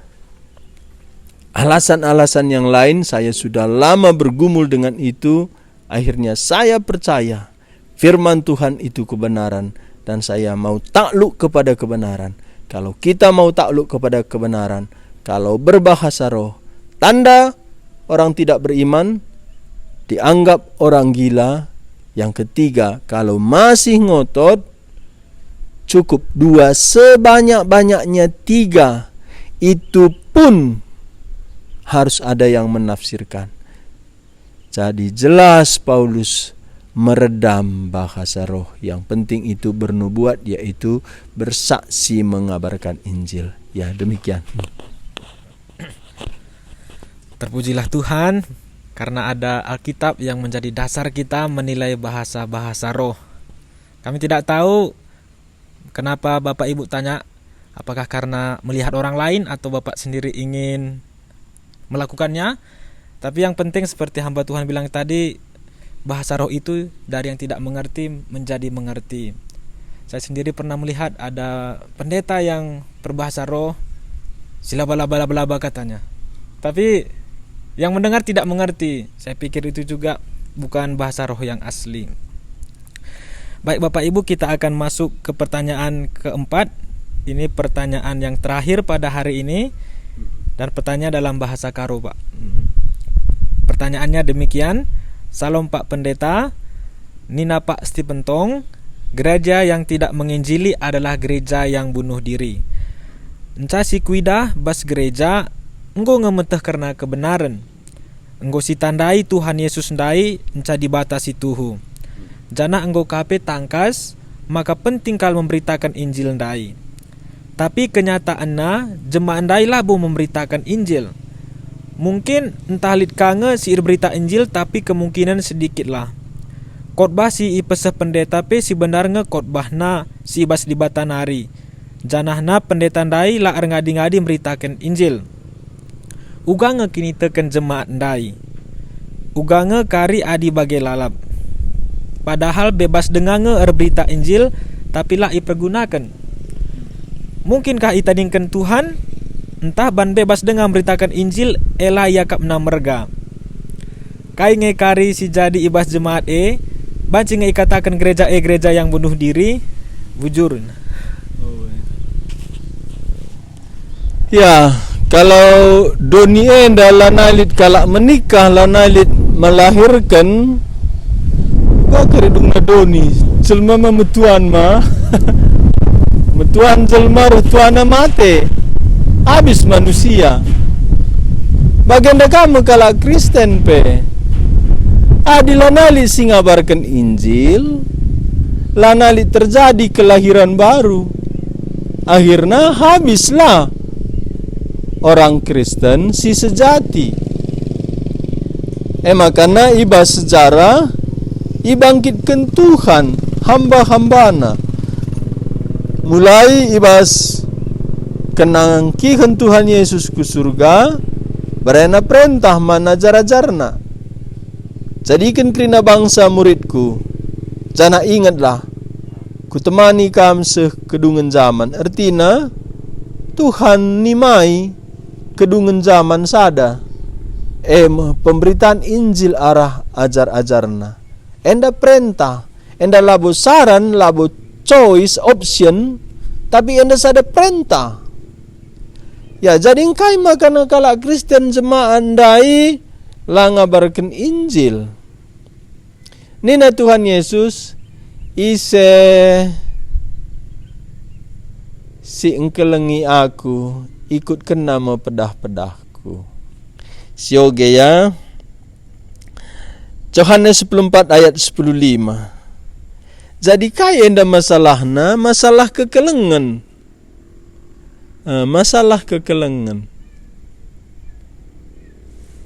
alasan-alasan yang lain, saya sudah lama bergumul dengan itu, akhirnya saya percaya firman Tuhan itu kebenaran, dan saya mau takluk kepada kebenaran. Kalau kita mau takluk kepada kebenaran, kalau berbahasa roh, tanda orang tidak beriman, dianggap orang gila. Yang ketiga, kalau masih ngotot, cukup dua, sebanyak-banyaknya tiga, itu pun harus ada yang menafsirkan. Jadi jelas Paulus meredam bahasa roh. Yang penting itu bernubuat, yaitu bersaksi mengabarkan Injil. Ya, demikian. Terpujilah Tuhan, karena ada Alkitab yang menjadi dasar kita menilai bahasa-bahasa roh. Kami tidak tahu kenapa Bapak Ibu tanya, apakah karena melihat orang lain atau Bapak sendiri ingin melakukannya? Tapi yang penting, seperti hamba Tuhan bilang tadi, bahasa roh itu dari yang tidak mengerti menjadi mengerti. Saya sendiri pernah melihat ada pendeta yang berbahasa roh, silaba-laba-laba-laba katanya. Tapi yang mendengar tidak mengerti. Saya pikir itu juga bukan bahasa roh yang asli. Baik, Bapak Ibu, kita akan masuk ke pertanyaan keempat. Ini pertanyaan yang terakhir pada hari ini, dan pertanyaan dalam bahasa Karo, Pak. Pertanyaannya demikian, "Salom, Pak Pendeta, nina Pak Stephen Tong, gereja yang tidak menginjili adalah gereja yang bunuh diri. Enca si kuidah bas gereja enggo nge meteh kerna kebenaren. Enggo sitandai Tuhan Yesus ndai enca Dibata si tuhu. Janah enggo ka pe tangkas maka penting kal memberitaken Injil ndai. Tapi kenyataenna, jemaat ndai labo memberitaken Injil. Mungkin ntah lit ka nge si erberita Injil, tapi kemungkinen sedikitlah. Kotbah si ipeseh pendeta pe si benar nge kotbahna si i bas Dibata nari. Janahna pendeta ndai la erngadi-ngadi mberitaken Injil. Uga nge kiniteken jemaat ndai. Uga nge kari adi bage lalap. Padahal bebas denga nge erberita Injil, tapi la ipergunaken. Mungkinkah itadingken Tuhan? Ntah ban bebas denga mberitaken Injil, e la iakapna merga. Kai nge kari si jadi i bas jemaat e? Banci nge ikataken gereja e gereja yang bunuh diri?" Bujur. Ya, kalau doni enda lanai lit kalak menikah, lanai lit melahirken, ka kari dungna doni, jelma ma metuan ma. Metuan jelma reh tuana mate. Habis manusia. Bagenda ka me kalak Kristen pe. Adi lanai lit si ngabarken Injil, lanai lit terjadi kelahiran baru. Akhirna habislah orang Kristen si sejati. E makana i bas sejarah, ibangkitken Tuhan hamba-hambana. Mulai i bas kenangkihen Tuhan Yesus ku surga, berena perentah man ajar-ajarna. Jadiken kerina bangsa muridku, janah ingetlah, kutemani kam seh kedungen jaman. Ertina, Tuhan nimai kedungen jaman sada, e me pemberitaan Injil arah ajar-ajarna. Enda perentah, enda labo saran, labo choice, option, tapi enda sada perentah. Ya, jadi engkai maka kalak Kristen jemaat ndai la ngabarken Injil? Nina Tuhan Yesus, "Ise si engkelengi Aku, ikutkenna me pedah-pedahku. Sioge ya, Johanes sepuluh empat ayat sepuluh lima. Jadi kai enda masalahna? Masalah kekelengen. Eh, masalah kekelengen.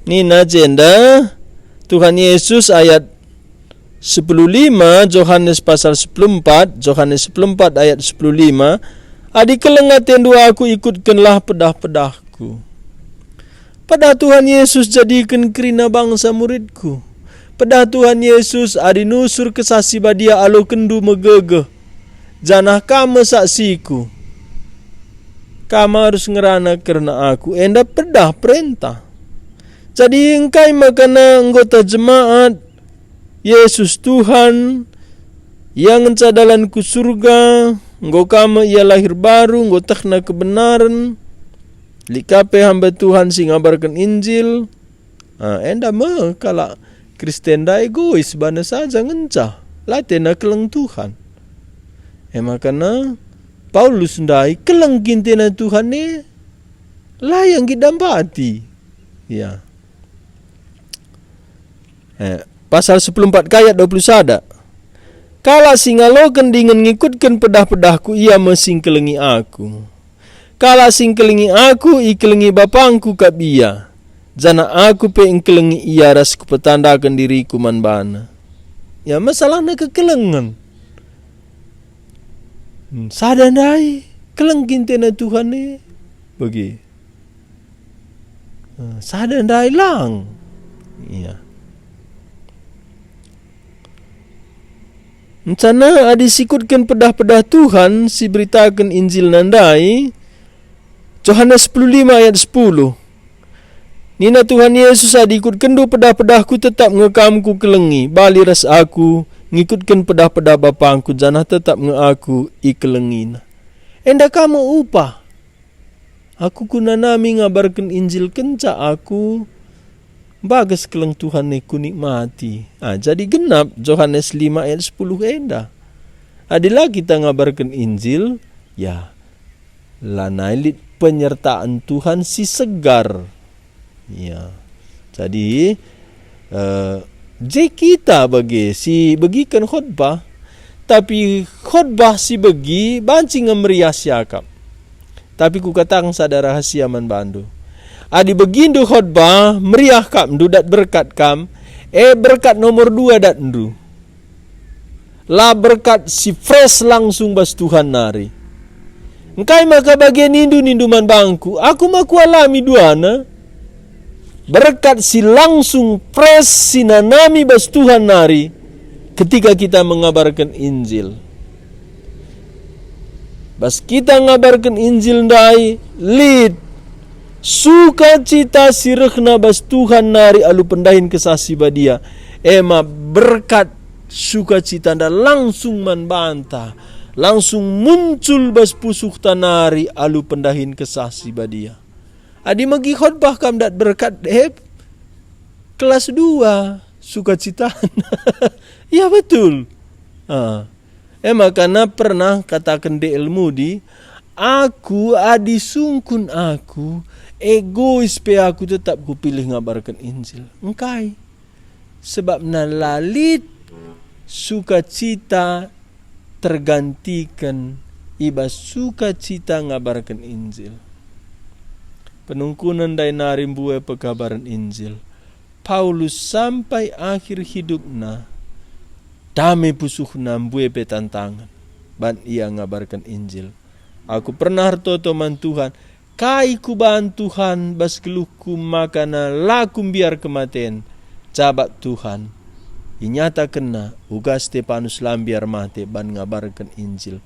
Nina jenda Tuhan Yesus ayat sepuluh lima, Johanes pasal sepuluh empat, Johanes sepuluh empat ayat sepuluh lima, "Adi keleng atendu Aku, ikutkenlah pedah-pedahKu." Pedah Tuhan Yesus jadiken kerina bangsa muridKu. Pedah Tuhan Yesus, adi nusur Kesah Si Badia alokenndu megegeh, janah kam me saksiKu. Kam arus ngerana kerna Aku, enda pedah perentah. Jadi engkai makana anggota jemaat, Yesus Tuhan, Ia ngenca dalan ku Surga, enggo ka me Ia lahir baru, enggo tehna kebenaren, lit ka pe hamba Tuhan si ngabarken Injil. Ah, enda me kalak Kristen ndai egois, bana saja ngenca, la tena keleng Tuhan. E makana Paulus ndai keleng kintena Tuhan e, la ia nggit dampati. Ya. Eh, pasal sepuluh empat ayat dua puluh sada. Kalak si ngaloken dingen ngikutken pedah-pedahku, ia me si ngkelengi aku. Kalak si ngkelengi aku, ikelengi bapangku kap ia. Janah aku pe ngkelengi ia ras kupetandaken diriku man bana. Ya, masalahna kekelengen. Hmm, sada ndai, keleng kintena Tuhan e. Bagi. Eh, sada ndai lang. Iya. Encana adi sikutken pedah-pedah Tuhan si beritaken Injilna ndai, Johanes sepuluh lima ayat sepuluh. Nina Tuhan Yesus, "Adi ikutkenndu pedah-pedahKu, tetap nge kam Kukelengi, bali ras Aku ngikutken pedah-pedah BapangKu, janah tetap nge Aku ikelengina." Enda ka me upah. Aku kunanami ngabarken Injil kenca aku mbages keleng Tuhan e kunikmati. Ah, jadi genap Johanes lima ayat sepuluh enda. Adi la kita ngabarken Injil, ya, lanai lit penyertaan Tuhan si segar. Ya. Jadi, eh, je kita bage si begiken khotbah, tapi khotbah si begi banci nge meriah siakap. Tapi kukataken sada rahasia man bandu. Adi begindu khotbah, meriah kapndu, dat berkat kam, e berkat nomor dua datndu. La berkat si fresh langsung bas Tuhan nari. Engkai maka bage nindu, nindu man bangku, aku ma kualami duana? Berkat si langsung fresh si nanami bas Tuhan nari ketika kita mengabarken Injil. Bas kita ngabarken Injil ndai, lit sukacita si rehna bas Tuhan nari alu pendahin Kesah Si Badia. Ema berkat sukacitanda langsung man banta, langsung muncul bas pusuhta nari alu pendahin Kesah Si Badia. Adi megi khotbah kam dat berkat, eh, kelas dua sukacitana. Ya, betul. Ah. E makana pernah kataken D L Moody, "Aku, adi sungkun aku, egois pe aku, tetap kupilih ngabarken Injil." Engkai? Sebabna la lit sukacita tergantiken i bas sukacita ngabarken Injil. Penungkunen ndai nari mbue pekabaren Injil. Paulus sampai akhir hidupna, dame pusuhna mbue pe tantangen, ban ia ngabarken Injil. Aku pernah ertoto man Tuhan, "Kai kuban Tuhan bas geluhku maka na la kumbiar kematen?" Jabap Tuhan, inyatakenNa, uga Stepanus la mbiar mate ban ngabarken Injil.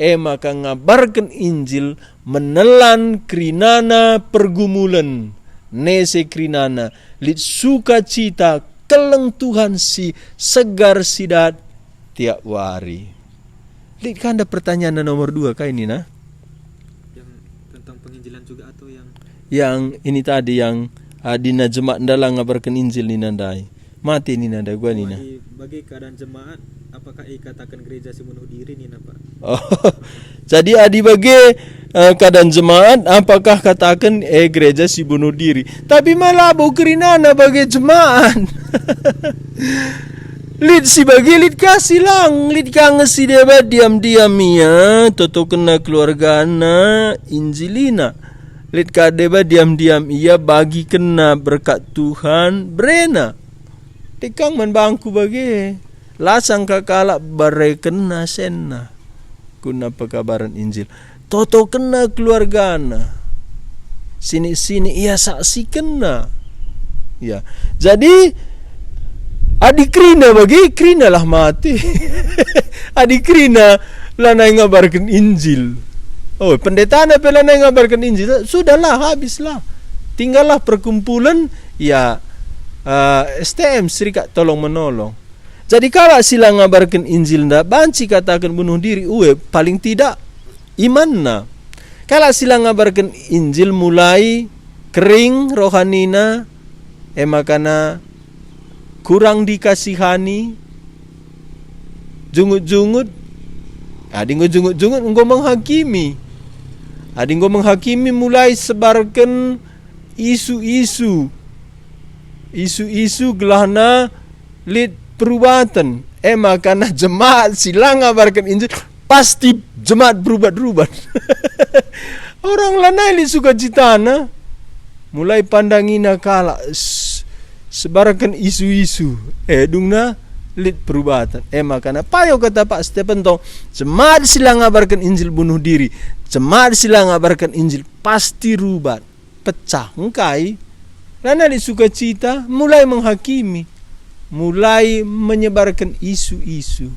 E maka ngabarken Injil menelan kerinana pergumulen, nese kerinana, lit sukacita, keleng Tuhan si segar si dat tiap wari. Lit kanda pertanyaan nomor dua kai nina? Yang tentang penginjilan juga atau yang Yang ini tadi, yang, ah, adina jemaat ndai la ngabarken Injil nina ndai. Mate nina ndai, uga nina. Adi bage keadaan jemaat, apakah ikataken gereja si bunuh diri nina, Pak? Oh, jadi adi bage Eh, keadaan jemaat, apakah kataken, eh, gereja si bunuh diri? Tapi ma labo kerinana bage jemaat. Lit si bage, lit ka si lang, lit ka nge si deba diam-diam ia, totokenna keluargana, Injilina. Lit ka deba diam-diam ia, bagikenna berkat Tuhan, berena. Tekang man bangku bage. Lasang ka kalak berekenna senna guna pekabaren Injil. Totokenna keluargana. Sinik-sinik ia saksikenna. Ya. Jadi, adi kerina bage, kerinalah mate. Adi kerina lanai ngabarken Injil. Oh, pendetana pe lanai ngabarken Injil. Sudahlah, habislah. Tinggallah perkumpulan, ya, eh, S T M, Serikat Tolong Menolong. Jadi kalak si la ngabarken Injil enda banci kataken bunuh diri, ue, paling tidak imanna. Kalak si la ngabarken Injil mulai kering rohanina, e makana kurang dikasihani, jungut-jungut, adi enggo jungut-jungut enggo menghakimi. Adi enggo menghakimi mulai sebarken isu-isu. Isu-isu gelahna lit perubaten. E makana jemaat si la ngabarken Injil pasti jemaat berubat-rubat. Orang lanai lit sukacitana. Mulai pandangina kalak s-, sebarken isu-isu. E dungna lit perubaten. E makana payo kata Pak Stephen tong, jemaat si la ngabarken Injil bunuh diri. Jemaat si la ngabarken Injil pasti rubat. Pecah engkai. Lanai lit sukacita, mulai menghakimi, mulai menyebarken isu-isu.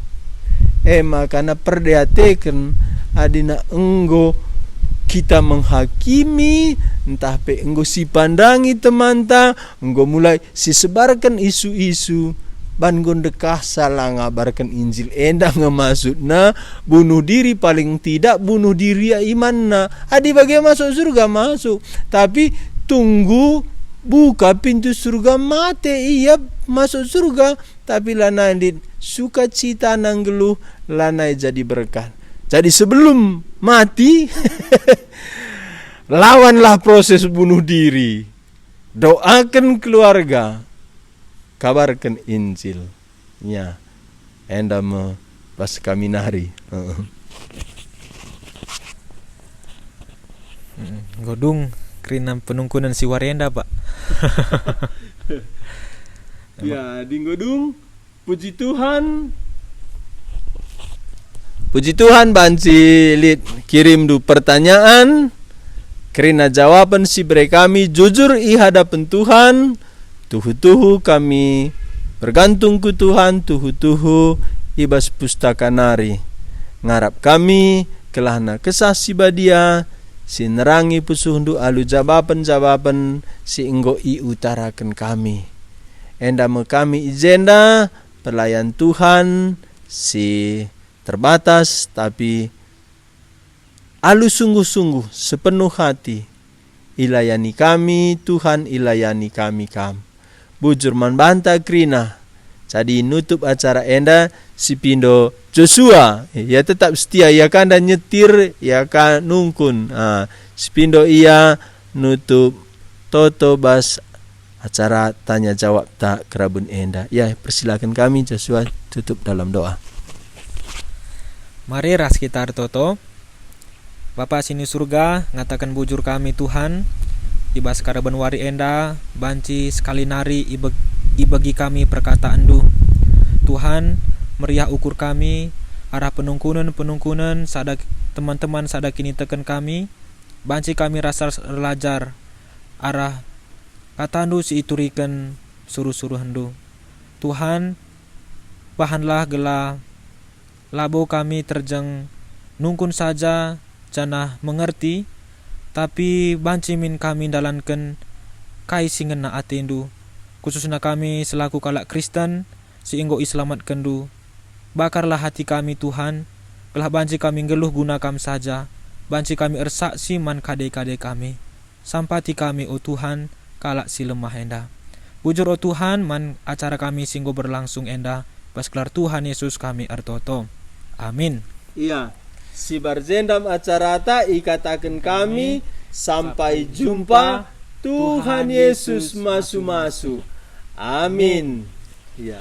E makana perdiateken, adina enggo kita menghakimi, ntah pe enggo sipandangi temanta, enggo mulai sisebarken isu-isu, ban enggo ndekahsa la ngabarken Injil. Enda nge maksudna, bunuh diri, paling tidak bunuh diri ia imanna. Adi bage masuk surga, masuk. Tapi tunggu buka pintu surga, mate ia masuk surga. Tapi lanai lit sukacitana nggeluh, lanai jadi berkat. Jadi sebelum mati, lawanlah proses bunuh diri. Doaken keluarga, kabarken Injil. Ya, enda me bas kami nari. Heeh. Mm, enggo dung kerina penungkunen si wari enda, Pak. Ya, adi enggo dung, puji Tuhan. Puji Tuhan, banci lit kirimndu pertanyaan. Kerina jawapen si bere kami jujur i hadapen Tuhan. Tuhu-tuhu kami bergantung ku Tuhan, tuhu-tuhu i bas Pustaka nari. Ngarap kami kelahna Kesah Si Badia si nerangi pusuhndu alu jabapen-jabapen si enggo iutaraken kami. Enda me kami i jenda, pelayan Tuhan si terbatas, tapi alu sungguh-sungguh, sepenuh hati, ilayani kami, Tuhan, ilayani kami Kam. Bujur man banta kerina. Jadi nutup acara enda si pindo Joshua. Ia tetap setia, ia ka enda nyetir, ia ka nungkun. Ah, si pindo ia nutup toto bas acara tanya jawab ta kerabun enda. Ya, persilaken kami Joshua tutup dalam doa. Mari ras kita ertoto. Bapa si ni Surga, ngataken bujur kami, Tuhan, i bas kerabun wari enda, banci sekali nari ibe-, ibegi kami perkataenNdu. Tuhan, meriah ukur kami arah penungkunen-penungkunen sada, teman-teman sada kiniteken kami, banci kami rasa erlajar arah KataNdu si ituriken suruh-suruhNdu. Tuhan, bahanlah gelah labo kami terjeng nungkun saja janah mengerti, tapi banci min kami ndalanken kai si ngena ateNdu, khususna kami selaku kalak Kristen si enggo iselamatkenNdu. Bakarlah hati kami, Tuhan, gelah banci kami nggeluh guna Kam saja, banci kami ersaksi man kade-kade kami. Sampati kami, o Tuhan, kalak si lemah enda. Bujur, o Tuhan, man acara kami si enggo berlangsung enda, bas gelar Tuhan Yesus kami ertoto. Amin. Iya. Sibar jendam acarata ikataken kami, sampai jumpa. Tuhan Yesus masu-masu. Amin. Ya.